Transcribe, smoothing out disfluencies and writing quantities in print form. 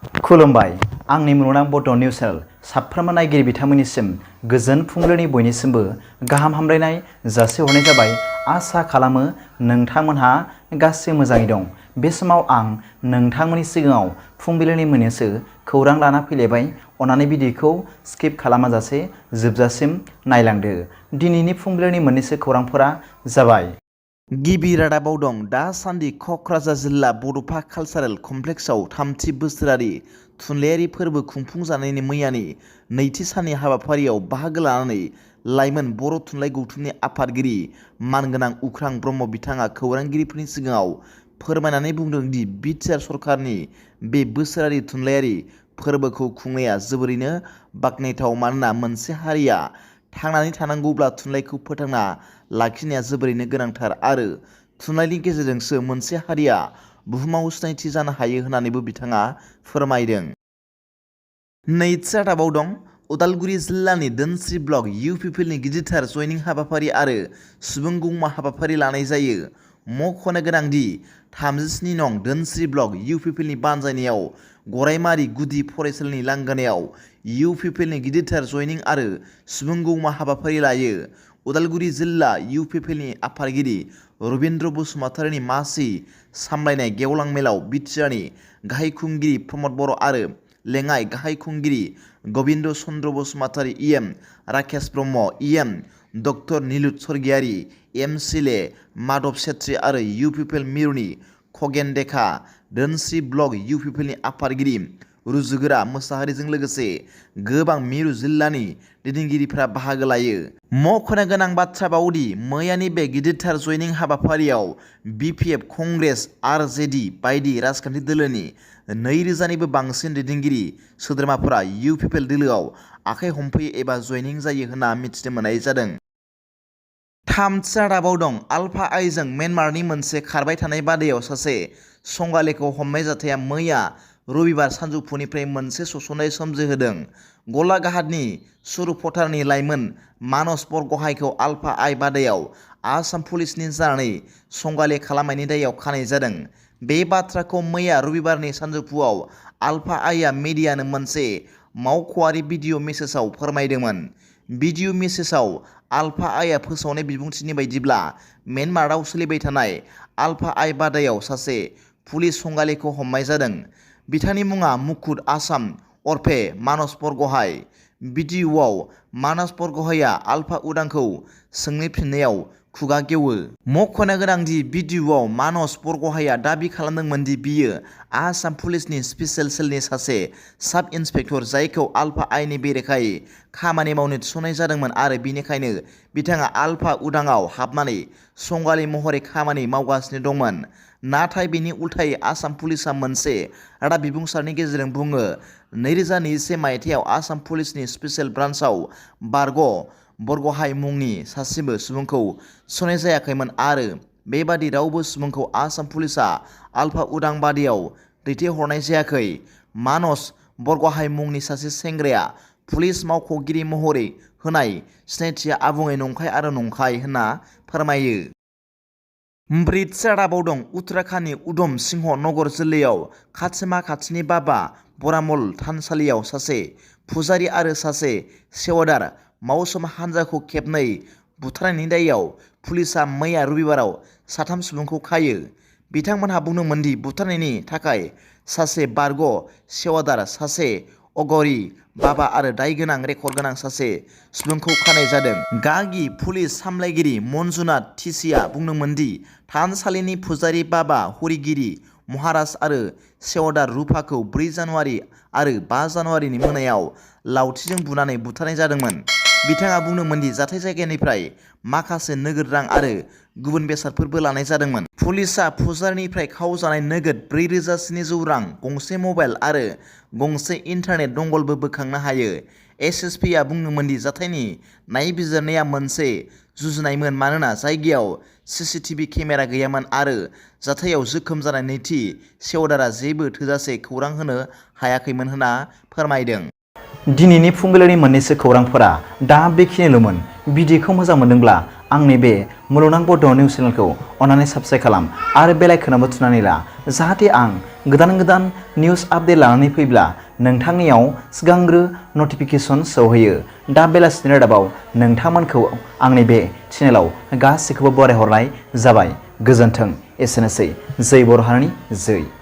खुलुमबाय आंनि मुलुगनां बड' निउस चेनेल साफ्रोमबो नायगिरि बिथांमोननिसिम गोजोन फुंबिलिनि बयनिसिमबो गाहाम हामलायनाय जासिहरनाय जाबाय। आसा खालामो नोंथांमोनहा गासै मोजाङै दं। बे समाव आं नोंथांमोननि सिगाङाव फुंबिलिनि मोननैसो खौरां लाना फैलायबाय। अन्नानै भिडिअखौ स्किप खालामाजासे जोबजासिम नायलांदो। दिनैनि फुंबिलिनि मोननैसो खौरांफोरा जाबाय। गिबि रादाबाव दं दासान्दि क'क्राझार जिल्ला बड'फा कालचारेल कमप्लेक्सआव 3थि बोसोरारि थुनलाइयारि फोरबो खुंफुंजानायनि मैयानि नैथि साननि हाबाफारियाव बाहागो लानानै लाइमोन बर' थुनलाइ गौथुमनि आफादगिरि मानगोनां उख्रां ब्रह्म बिथाङा खौरांगिरिफोरनि सिगाङाव फोरमायनानै बुंदों दि बिटिआर सरकारनि बे बोसोरारि थुनलाइयारि फोरबोखौ खुंनाया जोबोरैनो बाख्नायथाव। मानोना मोनसे हारिया थांनानै थानांगौब्ला थुनलाइखौ फोथांना लाखिनाया जोबोरैनो गोनांथार आरो थुनलाइनि गेजेरजोंसो मोनसे हारिया बुहुमाव सिनायथि जानो हायो होननानैबो बिथाङा फोरमायदों। नैथि रादाबाव दं उदालगुरि जिल्लानि दोनस्रि ब्लक UPPL नि गिदिरथार जयनिं हाबाफारि आरो सुबुं गौमा हाबाफारि लानाय जायो। मख'नो गोनांदि 37 नं दोनस्रि ब्लक UPPL नि बानजायनायाव गरायमारि गुदि फरायसालिनि लांगोनायाव UPPL नि गिदिरथार जयनिं आरो सुबुं गौमा हाबाफारि लायो। उदालगुरि जिल्ला UPPL नि आफादगिरि रबिन्द्र बसुमतारिनि मासि सामलायनाय गेवलां मेलाव बिटिआरनि गाहाय खुंगिरि प्रमद बर' आरो लेङाइ गाहाय खुंगिरि Gobinda Chandra Basumatary, EM Rakesh Brahma, EM doctor Nilut Swargiary, MCLA Madhab Chetry आरो UPPL मिरुनि खगेन देखा, दोनस्रि ब्लक UPPL नि आफादगिरि रुजुगोरा मोसाहारिजों लोगोसे गोबां मिरु जिल्लानि दैदेनगिरिफोरा बाहागो लायो। मख'नो गोनां बाथ्रा बावदि मैयानि बे गिदिरथार जयनिं हाबाफारियाव BPF, कंग्रेस, RJD बायदि राजखान्थि दोलोनि 2000निबो बांसिन दैदेनगिरि सोद्रोमाफोरा UPPL दोलोआव आखाइ हमफैयो एबा जयनिं जायो होनना मिथिनो मोननाय जादों। थामथि रादाबाव दं आलफा आइजों म्यानमारनि मोनसे खारबाय थानाय बादायाव सासे संगालिखौ हमनाय जाथाया मैया रबिबार सानजौफुनिफ्राय मोनसे सस'नाय सोमजिहोदों। गलाघाटनि सुरुफटारनि लाइमोन मानस बरगहाइखौ आलफा आइ बादायाव आसाम पुलिसनि जानानै संगालि खालामनायनि दायआव खानाय जादों। बे बाथ्राखौ मैया रबिबारनि सानजौफुआव आलफा आइआ मिडियानो मोनसे मावख'आरि भिडिअ' मेसेजआव फोरमायदोंमोन। भिडिअ' मेसेजआव आलफा आइआ फोसावनाय बिबुंथिनि बायदिब्ला म्यानमाराव सोलिबाय थानाय आलफा आइ बादायाव सासे पुलिस संगालिखौ हमनाय जादों। बिथांनि मुङा मुकुट आसाम उर्फे मानस बरगहाइ। भिडिअ'आव मानस बरगहाइआ आलफा उदांखौ सोंनो फिननायाव खुगा गेवो। मख'नो गोनांदि भिडिअ'आव मानस बरगहाइआ दाबि खालामदोंमोन दि बियो आसाम पुलिसनि स्पेसियेल सेलनि सासे साब इन्सपेक्टर जायखौ आलफा आइनि बेरेखायै खामानि मावनो थिसननाय जादोंमोन आरो बेनिखायनो बिथाङा आलफा उदांआव हाबनानै संगालि महरै खामानि मावगासिनो दंमोन। नाथाय बेनि उल्थायै आसाम पुलिसआ मोनसे रादाब बिबुंसारनि गेजेरजों बुङो 2021 मायथाइयाव आसाम पुलिसनि स्पेसियेल ब्रान्सआव बरगहाइ मुंनि सासेबो सुबुंखौ थिसननाय जायाखैमोन आरो बेबादि रावबो सुबुंखौ आसाम पुलिसआ आलफा उदां बादायाव दैथायहरनाय जायाखै। मानस बरगहाइ मुंनि सासे सेंग्राया पुलिस मावख'गिरि महरै होनाय सिनायथिया आबुङै नंखाय आरो नंखाय होनना फोरमायो। ब्रैथि रादाबाव दं उत्तराखन्डनि उधम सिंह नगर जिल्लायाव खाथिमा खाथिनि बाबा बरामल थानसालियाव सासे फुजारि आरो सासे सेवादार मावसोम हानजाखौ खेबनै बुथारनायनि दायआव पुलिसआ मैया रबिबाराव 3 सुबुंखौ खायो। बिथांमोनहा बुंदोंमोन दि बुथारनायनि थाखाय सासे बारग' सेवादार, सासे अघरी बाबा आरो दायगोनां रेकर्ड गोनां सासे सुबुंखौ खानाय जादों। गागि पुलिस सामलायगिरि मन्जुनाथ टिसिआ बुंदोंमोन दि थानसालिनि फुजारि बाबा हरिगिरि महाराज आरो सेवादार रुफाखौ 4 जानुवारि आरो 5 जानुवारिनि मोनायाव लावथिजों बुनानै बुथारनाय जादोंमोन। बिथाङा बुंदोंमोन दि जाथाय जायगानिफ्राय माखासे नोगोद रां आरो गुबुन बेसादफोरबो लानाय जादोंमोन। पुलिसआ फुजारिनिफ्राय खावजानाय नोगोद 4700 रां, गंसे मबाइल आरो गंसे इन्टारनेट दंगलबो बोखांनो हायो। SSPआ बुंदोंमोन दि जाथायनि नायबिजिरनाया मोनसे जुजिनायमोन मानोना जायगायाव CCTV केमेरा गैयामोन आरो जाथायाव जोखोम जानाय नैथि सेवादारआ जेबो थोजासे खौरां होनो हायाखैमोन होनना फोरमायदों। दिनैनि फुंबिलिनि मोननैसो खौरांफोरा दा बेखिनिल'मोन। भिडिअखौ मोजां मोनदोंब्ला आंनि बे मुलुगनां बड' निउस चेनेलखौ अन्नानै साबस्क्राइब खालाम आरो बेल आइकनआवबो थुनानै ला जाहाथे आं गोदान निउस आपडेट लानानै फैब्ला नोंथांनियाव सिगांग्रो नटिफिकेसन सौहैयो। दा बेलासिनि रादाबाव नोंथांमोनखौ आंनि बे चेनेलाव गासैखौबो बरायहरनाय जाबाय। गोजोन्थों। एसेनोसै। जै बर' हारिनि जै।